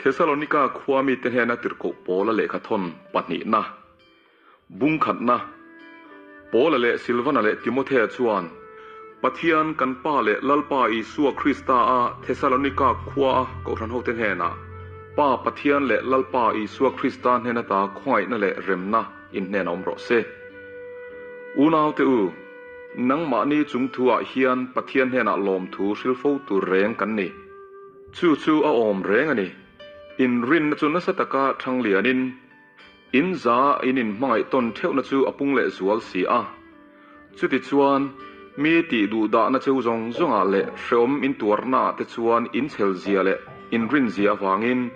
Thesalonika khua mite hnena tirhkoh Paula lehkhathawn pahnihna, bung khatna, Paula leh Silvana leh Timothea chuan Pathian kan Pa leh Lalpa Isua Krista a Thesalonika khua a kohhran hote hnenah Pa Pathian leh Lalpa Isua Krista hnen ata khawngaihna leh remna in hnen a awm rawh se. Unaute u, nangmahni chung thu-ah hian Pathian hnenah lawmthu hril fo tur reng kan ni. Chu chu a awm reng a ni. Inrinna chu nasa taka thang lianin, in za in inhmangaih tawn theuhna chu a pung leh zual si a. Chutichuan, mi tih duh dahna cheu zawng zawngah leh hreawm intuarnaah te chuan inchhelzia leh inrinzia avangin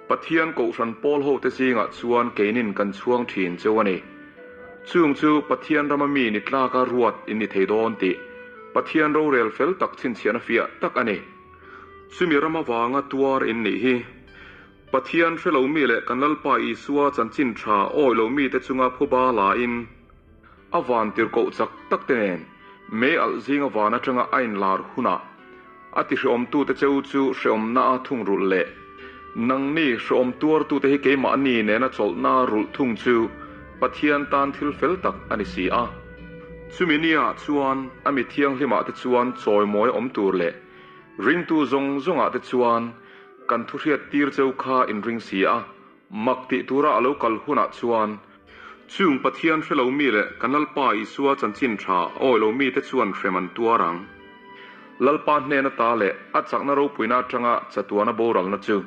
Pathian Kohhran pawl hote zingah chuan keinin kan chhuang thin cheu a ni. Chung chu Pathian rama mi ni tlaka ruat in ni thei dawn tih Pathian rorel fel tak chhinchhiahna fiah tak a ni. Chumi ram avanga tuar in nih hi. Pathian hre lo mi leh kan Lalpa Isua chanchin tha awi lo mite chunga phuba lain a van tirhkoh chak tak te nen mei alh zinga van atanga a inlar hunah a ti hreawmtute cheu chu hreawmna a thung rulh leh nangni hreawm tuartute hi keimahni nena chawlhna rulh thung chu Pathian tan thil fel tak a ni si a. Chumi nia chuan a mi thianghlimah te chuan chawimawi awm tur leh ringtu zawng zawngah te chuan kan thu hriat tir cheu kha in ring si a, mak tih tura a lo kal hunah chuan chung Pathian hre lo mi leh kan Lalpa Isua chanchin tha awi lo mite chuan hrem an tuar ang. Lalpa hnen ata leh a chakna ropuina atanga chatuana boralna chu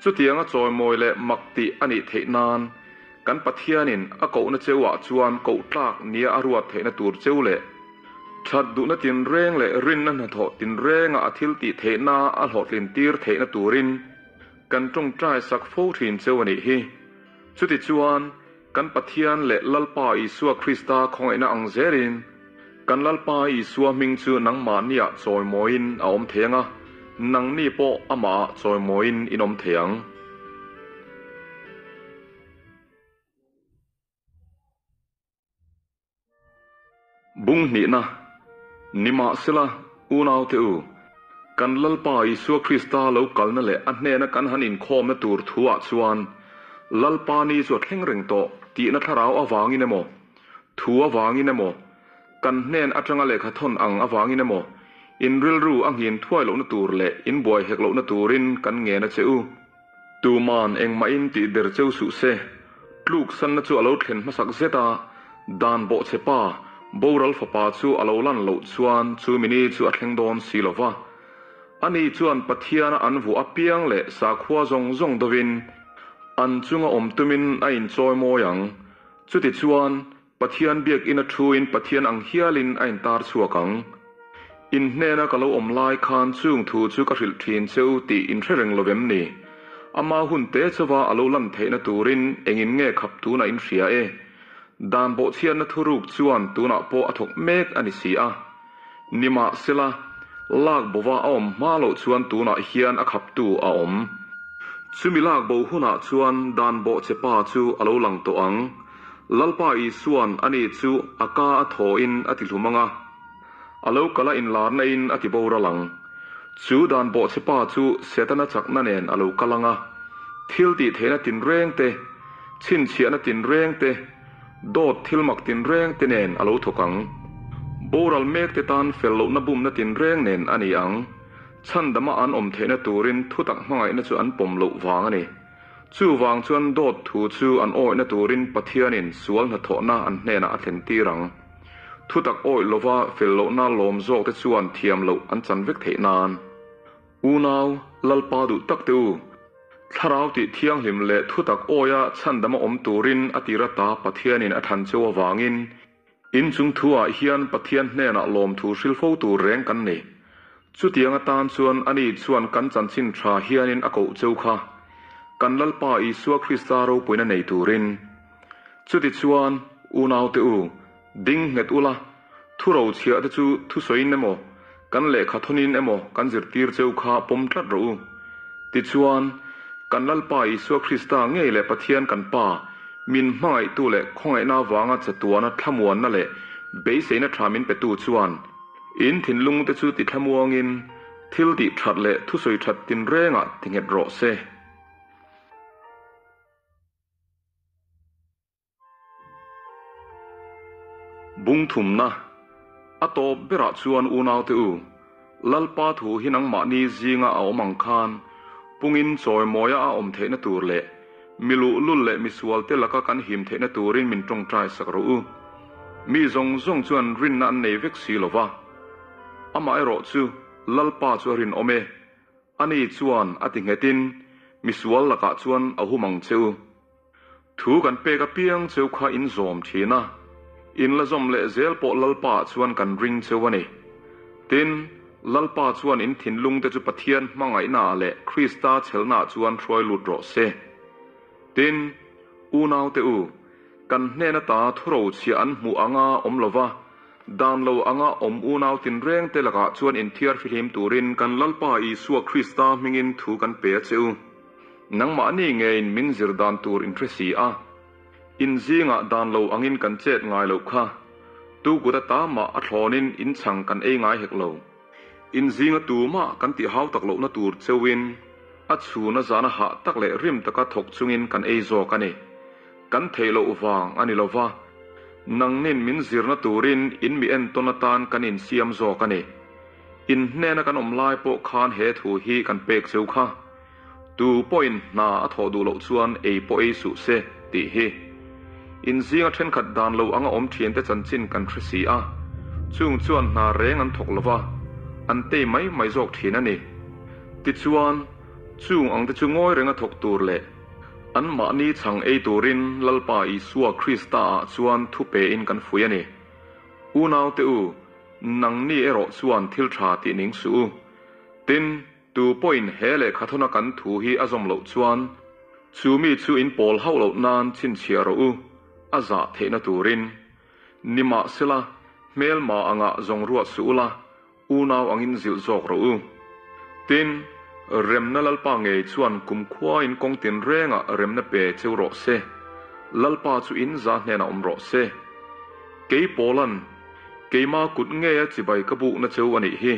chutianga chawimawi leh mak tih a nih theih nan Kan Pathianin a kohna cheu ah chuan koh tlak nia a ruat theihna tur cheu leh that duhna tinreng leh rinna hnathawh tinrenga a thil tih theihna a hlawhtlin tir theihna turin kan tawngtai sak fo thin cheu a nih hi. Chutichuan, kan Pathian leh Lalpa Isua Krista khawngaihna ang zelin kan Lalpa Isua hming chu nangmahniah chawimawiin a awm thei ang a, nangni pawh amahah chawimawiin in awm thei ang. Bung hnihna, Nimahsela, unaute u, kan Lalpa Isua Krista lo kalna leh a hnena kan han inkhawmna tur thuah chuan Lalpa ni chu a thleng reng tawh tihna thlarau avangin emaw, thu avangin emaw, kan hnen atanga lehkha thawn ang avangin emaw, in rilru a nghin thuai lohna tur leh in buai hek lohna turin kan ngen a che u. Tuman engmahin tih der cheu suh se, tluk sanna chu a lo thlen hmasak zet a, dan bawhchhe pa, boral fapa chu a lo lan loh chuan chu mini chu a thleng dawn si lo va. Ani chuan Pathiana an vuah apiang leh sakhua zawng zawng dovin an chunga awm tumin a inchawi mawi ang. Chutichuan, Pathian biakinn a thuin Pathian ang hialin a intar chhuak ang. In hnena ka lo awm lai khan chung thu chu ka hrilh thin che u tih in hre reng lo vem ni? Ama hun te chauva a lo lan theihna turin engin nge khap tunah in hria e? Dan bawhchhiatna thuruk chuan tunah pawh a thawk mek a ni si a. Nimahsela, lak bova a awm hma loh chuan tunah hian a khaptu a awm. Chumi lak bo hunah chuan dan bawhchhe pa chu a lo lang tawh ang. Lalpa Isua'n ani chu a ka a thawhin a ti hlum ang a, a lo kal a inlarna in a ti boral ang. Chu dan bawhchhe pa chu Setana chakna nen a lo kal ang a, thil tih theihna tinreng te, chhinchhiahna tinreng te, dawt thil mak tinreng te nen a lo thawk ang. Boral mek te tan fel lohna bumna tinreng nen a ni ang. Chhandama an awm theihna turin thutak hmangaihna chu an pawm loh vang a ni. Chuvang chuan dawt thu chu an awihna turin Pathianin sual hnathawhna an hnenah a thlen tir ang. Thutak awih lova fel lohna lawm zawkte chuan thiam loh an chan vek theih nan. Unau, Lalpa duh tak te u, Thlarau tih thianghlim leh thutak awia chhandama awm turin a tir ata Pathianin a thlan cheu avangin In chung thuah hian Pathian hnenah lawmthu hril fo tur reng kan ni. Chutiang atan chuan ani chuan kan chanchin tha hianin a koh cheu kha, kan Lalpa Isua Krista ropuina nei turin. Chutichuan, unaute u, ding nghet ula, thu rochhiah te chu thusawiin emaw, kan lehkha thawnin emaw kan zirtir cheu kha pawm tlat rawh u. Tichuan, kan Lalpa Isua Krista ngei leh Pathian kan Pa, Min hmangaihtu leh khawngaihna avanga chatuana thlamuanna leh beiseina tha min petu chuan in thinlungte chu ti thlamuangin thil tih that leh thusawi that tinrengah ti nghet rawh se. Bung thumna, A tawp berah chuan unaute u, Lalpa thu hi nangmahni zinga a awm ang khan pungin chawimawia a awm theihna tur leh mi luhlul leh misualte laka kan him theihna turin min tawngtai sak rawh u. Mi zawng zawng chuan rinna an nei vek si lo va. Amaherawh chu Lalpa chu a rinawm e. Ani chuan a ti nghetin misual lakah chuan a hum ang che u. Thu kan pek apiang cheu kha in zawm thin a, in la zawm leh zel pawh Lalpa ah chuan kan ring cheu a ni. Tin, Lalpa chuan in thinlung te chu Pathian hmangaihna ah leh Krista chhelna ah chuan hruai lut rawh se. Tin, unau te u, kan hnen ata thurochhiah an hmuh anga awm lova, dan lo anga awm unau tinreng te lakah chuan inthiar fihlim turin kan Lalpa Isua Krista hmingin thu kan pe a che u. Nangmahni ngeiin min zir dan tur in hre si a, in zingah dan lo angin kan chet ngai loh kha. Tu kut ata mah a thlawnin in chhang kan ei ngai hek lo. In zinga tumah kan tih hau tak lohna tur cheuhin a chhun a zana hah tak leh rim taka thawk chungin kan ei zawk a ni. Kan theih loh vang a ni lova, nangnin min zirna turin in mi entawn atan kan insiam zawk a ni. In hnena kan awm lai pawh khan he thu hi kan pek cheu kha. Tu pawhin hna a thawh duh loh chuan ei pawh ei suh se, tih hi. In zinga thenkhat dan lo anga awm thiante chanchin kan hre si a, chung chuan hna reng an thawk lo va, an tei mai mai zawk thin a ni. Tichuan, chung angte chu ngawi renga thawk tur leh anmahni chhang ei turin Lalpa Isua Krista-ah chuan thu pein kan fuih a ni. Unaute u, nangni erawh chuan thil tha tih ning suh u. Tin, Tu pawhin he lehkhathawna kan thu hi a zawm loh chuan chu mi chu in pawl hauh loh nan chhinchhiah rawh u, a zah theihna turin. Nimahsela, hmelma angah zawng ruat suh ula, unau angin zilh zawk rawh u. Tin, remna Lalpa ngei chuan kumkhuain kawng tinrengah remna pe cheu rawh se, Lalpa chu in za hnenah awm rawh se. Kei Paula'n, keima kut ngeia chibai ka bukna cheu a nih hi.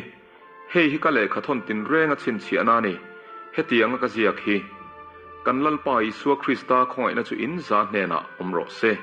Hei hi ka lehkha thawn tinreng a chhinchhiahna a ni. Hetianga ka ziak hi, kan Lalpa Isua Krista khawngaihna chu in za hnenah awm rawh se.